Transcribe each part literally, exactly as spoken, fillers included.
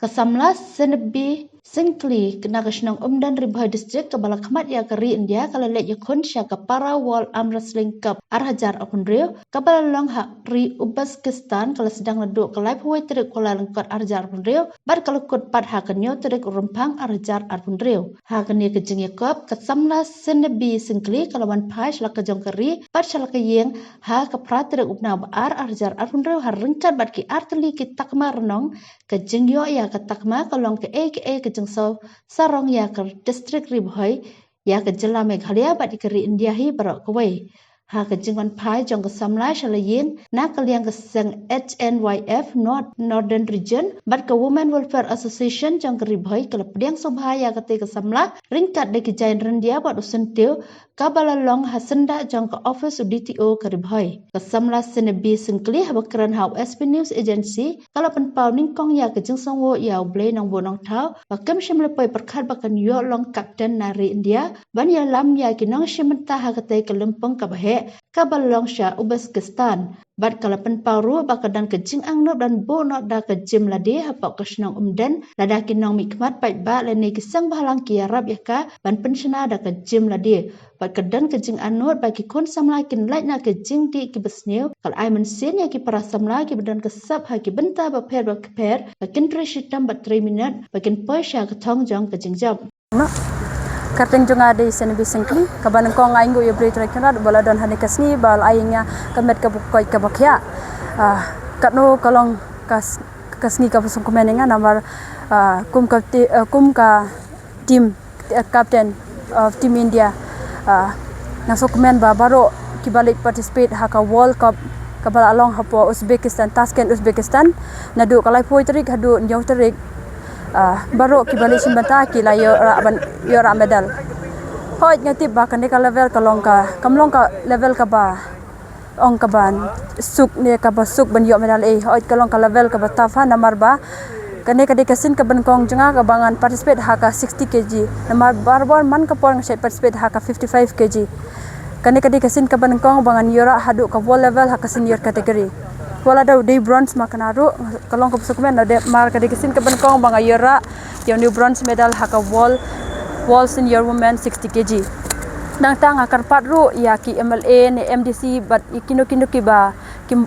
Ka samla Senebi Singkli na ka shnong Umden, Ri Bhoi District, kaba la khmat ïa ka ri India, ka la leit ïakhun sha ka Para World Arm Wrestling Cup ar hajar arphew hynriew, kaba la long ha ri Uzbekistan, ka la sdang naduh ka laiphew wei tarik Kyllalyngkot ar hajar arphew hynriew, bad ka la kut pat ha ka hynñiew tarik Rymphang ar hajar arphew hynriew. Ha kane ka jingïakop, ka samla Senebi Singkli ka la wan phai sha la ka jong ka ri bad sha la ka ïing ha ka phra tarik u bnai ba ar ar hajar arphew hynriew, ha ryngkat bad ki artylli ki takma rnong. Ka jingïoh ïa ka takma ka long kaei kaei ka jingsngew sarong ïa ka district Ri Bhoi, ïa ka jylla Meghalaya bad ïa ka ri India hi baroh kawei. Ha ka jingwan phai jong ka samla sha la ïing na ka liang ka seng H N Y F North Northern Region bad ka Women Welfare Association jong ka Ri Bhoi, ka la pdiang sngewbha ïa katei ka samla ryngkat da ki jaiñ ryndia bad u syntiew, kaba la long ha syndah jong ka office u D T O ka Ri Bhoi. Ka samla Senebi Singkli, haba kren ha u S B News Agency, ka la pynpaw nyngkong ïa ka jingsngewnguh ïa U Blei Nongbuh Nongthaw ba kim shym la poi pyrkhat ba kan ïoh long captain na ri India ban ïalam ïa ki nongshim bynta ha katei ka lympung kaba heh, kaba long sha Uzbekistan. Bad ka la pynpaw ruh ba ka don ka jingangnud ban buh noh da ka gym lade hapoh ka shnong Umden, lada ki nongmihkhmat paidbah lane ki seng bhalang ki ïarap ïa ka ban pynshna da ka gym lade. Bad ka don ka jingangnud ba ki khun samla kin lait na ka jingdih kiba sniew. Ka la ai mynsiem ïa ki para samla kiba don ka sap ha ki bynta bapher bapher ba kin trei shitom bad trei minot ba kin poi sha ka thong jong ka jingjop. Kyrteng jong nga dei Senebi Singkli, kaba nyngkong nga ainguh ïa U Blei Trai Kynrad ba la don ha kane ka sngi ba la ai ïa nga ka met kaba koit kaba khiah. Ah, katno ka long ka s-, ka sngi kaba sngewkmen ïa nga namar, ah, kum ka ti-, ah, kum ka team, eh, captain of Team India, ah, nga sngewkmen ba baroh kiba leit participate ha ka World Cup kaba la long hapoh Uzbekistan, Tashkent, Uzbekistan, naduh ka laiphew tarik haduh hynñiew tarik. Ah, baroh kiba leit shim bynta ki la ïoh rah ban, ïoh rah medal. Hooid, nga tip ba kane ka level ka long ka, kam long ka level kaba ong kaba suk ne kaba suk ban ïoh medal ei. Hooid, ka long ka level kaba tough ha, namar ba kane ka dei ka sien kaba nyngkong jong nga kaba ngan participate ha ka sixty K G. Namar barabor man ka por nga shait participate ha ka fifty-five K G. Kane ka dei ka sien kaba nyngkong ba ngan ïoh rah haduh ka world level ha ka senior category. Wat la dei bronze ma kane ruh, ka long kaba sngewkmen, namar ka dei ka sien kaba nyngkong ba nga ïoh rah ïa une u bronze medal ha ka World, World Senior Women sixty K G. Nangta nga kyrpad ruh ïa ki M L A ne M D C bad ïa kino kino kiba, ki,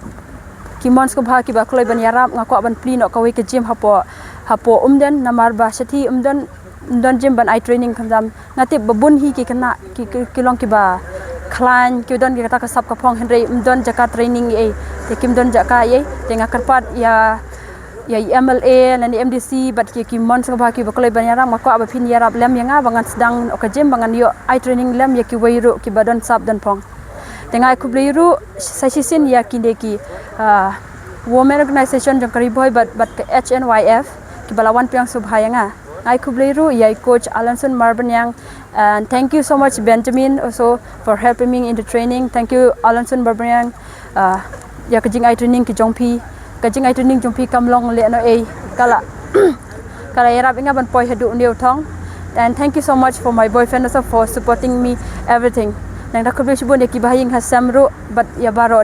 ki mon sngewbha kiba kloi ban ïarap, nga kwah ban plie noh kawei ka gym hapoh, hapoh Umden, namar ba shathie Umden, Umden gym ban ai training khamtam. Nga tip ba bun hi ki khynnah ki, ki, ki long kiba khlaiñ, ki don ki kata ka sap ka phong, hynrei ym don jaka training ei, te kim don jaka ei. Te nga kyrpad ïa, ïa i M L A lane M D C bad ki, ki mon sngewbha kiba kloi ban ïarap, nga kwah ba phin ïarap lem ïa nga ba ngan sdang noh ka gym ba ngan ïoh ai training lem ïa kiwei ruh kiba don sap don phong. Te nga ai khublei ruh sa shisien ïa kine ki, ah, women organization jong ka Ri Bhoi bad, bad ka H N Y F kiba la wan pdiang sngewbha ïa nga. Nga ai khublei ruh ïa i coach Alanson Marbaniang, and thank you so much Benjamin also for helping me in the training. Thank you Alanson Marbaniang, uh, ïa ka jingai training ki jong phi. Ka jingai training jong phi kam long lehnohei, ka la, ka la ïarap ïa nga ban poi haduh une u thong. And thank you so much for my boyfriend also for supporting me everything. Nangta khublei shibun ïa ki bahaïing hasem ruh bad ïa baroh de.